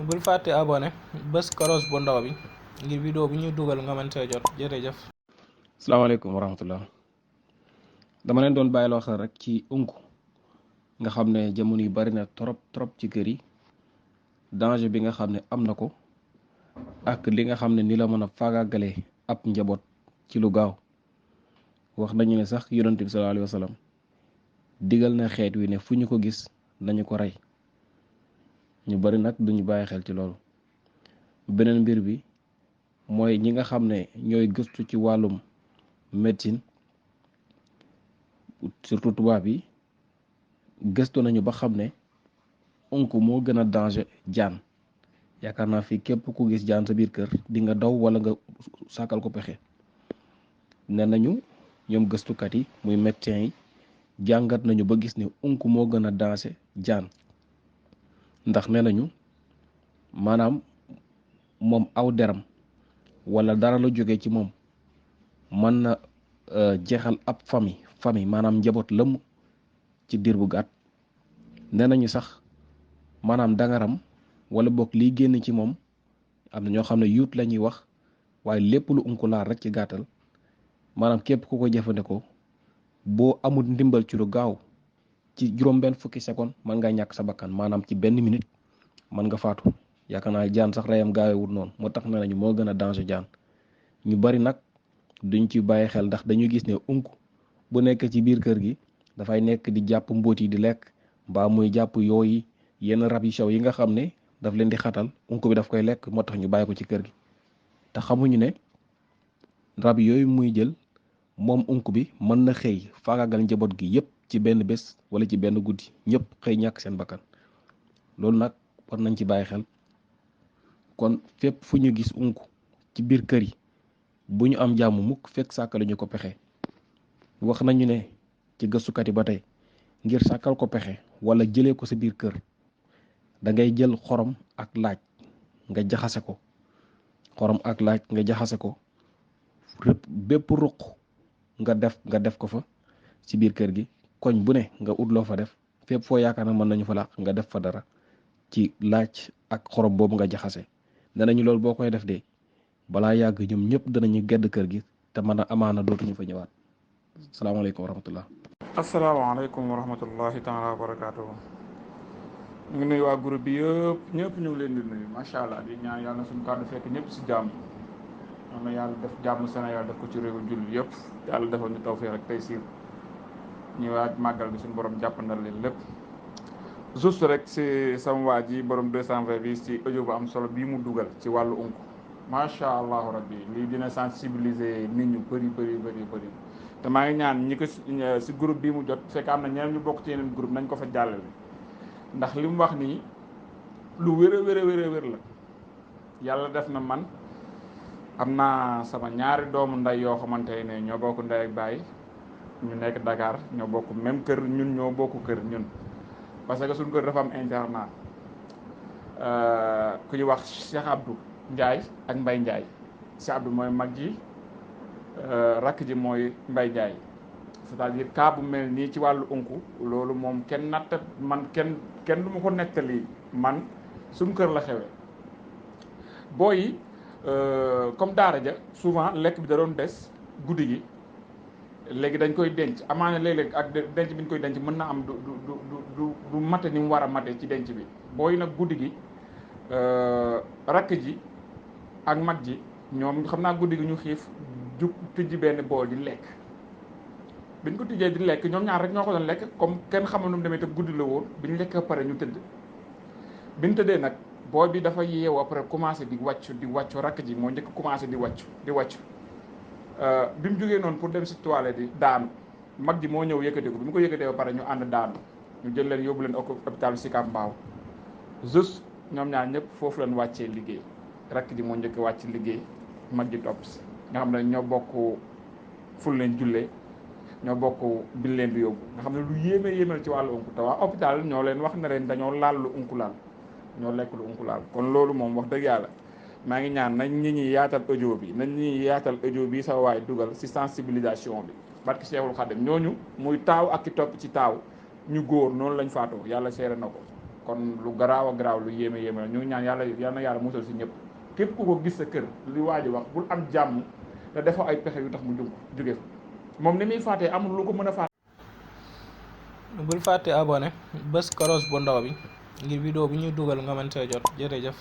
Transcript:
bul fàtte abonné bés koros bu ndaw bi ngir vidéo bu ñuy dugal nga mën see jot jërëjëf. salaamaaleykum wa rahmatullah. dama leen doon bàyyiloo xel rek ci unku nga xam ne jamono yu bari na trop ci kër yi, danger bi nga xam ne am na ko ak li nga xam ne ni la mën a faagaagalee ab njaboot ci lu gaaw. wax nañu ne sax yonent bi sallallahu alayhi wa sallam digal na xeet wi ne fu ñu ko gis nañu ko rey. ñu bari nag duñu bàyyi xel ci loolu. beneen mbir bi mooy ñi nga xam ne ñooy gëstu ci wàllum médecine, surtout tubaab yi, gëstu nañu ba xam ne unku moo gën a danger jaan. yaakaar naa fii képp ku gis jaan sa biir kër di nga daw wala nga sàkkal ko pexe. ne nañu ñoom gëstukat yi muy médecin yi jàngat nañu ba gis ne unku moo gën a danger jaan. ndax ne nañu maanaam moom aw deram wala dara la jóge ci moom mën na jeexal ab famille maanaam njaboot lëmm ci diir bu gàtt. ne nañu sax maanaam dangaram wala boog liy génn ci moom, am na ñoo xam ne yuut la ñuy wax, waaye lépp lu unku laal rek ci gàttal maanaam képp ku ko jëfandikoo boo amul ndimbal ci lu gaaw ci juróom-benn fukki seconde mën nga ñàkk sa bakkan, maanaam ci benn minute mën nga faatu. yaakaar naa jaan sax reyam gaawewul noonu, moo tax ne nañu moo gën a danger jaan. ñu bari nag duñ ci bàyyi xel ndax dañu gis ne unku bu nekk ci biir kër gi dafay nekk di jàpp mbóot yi di lekk, mbaa muy jàpp yooyu yenn rab yu sew yi nga xam ne daf leen di xatal, unku bi daf koy lekk, moo tax ñu bàyyi ko ci kër gi. te xamuñu ne rab yooyu muy jël moom unku bi mën na xëy faagaagal njaboot gi yépp ci benn bés wala ci benn guddi, ñëpp xëy ñàkk seen bakkan. loolu nag war nañ ci bàyyi xel. kon fépp fu ñu gis unku ci biir kër yi bu ñu am jàmm mukk fekk sàkkal ñu ko pexe. wax nañu ne ci gëstukat yi ba tey ngir sàkkal ko pexe wala jëlee ko sa biir kër da ngay jël xorom ak laaj nga jaxase ko. bépp ruq nga def ko fa ci biir kër gi. koñ bu ne nga ut loo fa def, fépp foo yaakaar na mën nañu fa làq nga def fa dara ci laaj ak xorom boobu nga jaxase. danañu loolu boo koy def de balaa yàgg ñoom ñëpp danañu gedd kër gi te mën a amaana dootuñu fa ñëwaat. salaamaaleykum wa rahmatullah. asalaamaaleykum wa rahmatullahi taala wa barakaatuhu. ñu ngi nuyu waa groupe bi yëpp ñëpp ñu ngi leen di nuyu macha allah di ñaan yàlla na suñu kàddu fekk ñëpp si jàmm. am na yàlla def jàmm Sénégal def ko ci réewu jullit yëpp yàlla defal ñu tawfeex ak tey siir ñu waaj màggal bi suñu borom jàppandal leen lépp. juste rek si sama waa ji borom 220 bi si audio bu am solo bii mu dugal ci wàllu unku macha allahu rabbi lii dina sensibiliser nit ñu bëri te maa ngi ñaan ñi ko si groupe bii mu jot fekk am na ñeneen ñu bokk ci yeneen groupe nañ ko fa jàllale ndax li mu wax nii lu wér la. yàlla def na man am naa sama ñaari doomu nday yoo xamante ne ñoo bokk ndey ak baay ñu nekk Dakar ñoo bokk même kër ñun ñoo bokk kër ñun parce que suñu kër dafa am internat ku ñu wax Cheikh Abdou Ndiaye ak Mbaye Ndiaye. Cheikh Abdou mooy mag ji, rakk ji mooy Mbaye Ndiaye. c'est-à-dire cas bu mel nii ci wàllu unku loolu moom kenn du ma ko nettali man suñu kër la xewee. booy yi comme daara ja souvent lekk bi da doon des guddi gi léegi dañ koy denc amaana léeg-léeg ak denc bi ñu koy denc mën na am du mate ni mu war a mate ci denc bi. booy nag guddi gi rakk ji ak mag ji ñoom xam naa guddi gi ñu xiif jug tijji benn bool di lekk. biñ ko tijjee di lekk ñoom ñaar rek ñoo ko doon lekk comme kenn xamul nu mu demee te guddi la woon biñ lekk pare ñu tëdd. biñ tëddee nag booy bi dafa yeewu après commencé di wàccu rakk ji moo njëkk commencé di wàccu bi mu jógee noonu pour dem si toilette di daanu mag ji moo ñëw yëkkati ko bi mu ko yëkkatee ba pare ñu ànd daanu ñu jël leen yóbbu leen hôpital Sicap Mbao. juste ñoom ñaar ñëpp foofu lañ wàccee liggéey rakk ji moo njëkk wàcc liggéey mag ji topp si nga xam ne ñoo bokk ful leen jullee ñoo bokk bil leen di yóbbu nga xam ne lu yéemeel ci wàllu unku te waa hôpital ñoo leen wax ne leen dañoo laal lu unku laal ñoo lekk lu unku laal. kon loolu moom wax dëgg yàlla maa ngi ñaan nañ ñi yaatal audio bi sa waay dugal si sensibilisation bi barki Seexul Xadim ñooñu muy taaw ak ki topp ci taaw ñu góor noonu lañ faatoo yàlla seere na ko kon lu garaaw a garaaw lu yéeme la ñu ngi ñaan yal na yàlla musal si ñëpp képp ku ko gis sa kër li waa ji wax bul am jàmm te defoo ay pexe yu tax mu jóge fa moom ni muy fàttee amul lu ko mën a fàtte. bul fàtte abonné bës kolos bu ndaw bi ngir vidéo bu ñuy dugal nga mën see jot jërëjëf.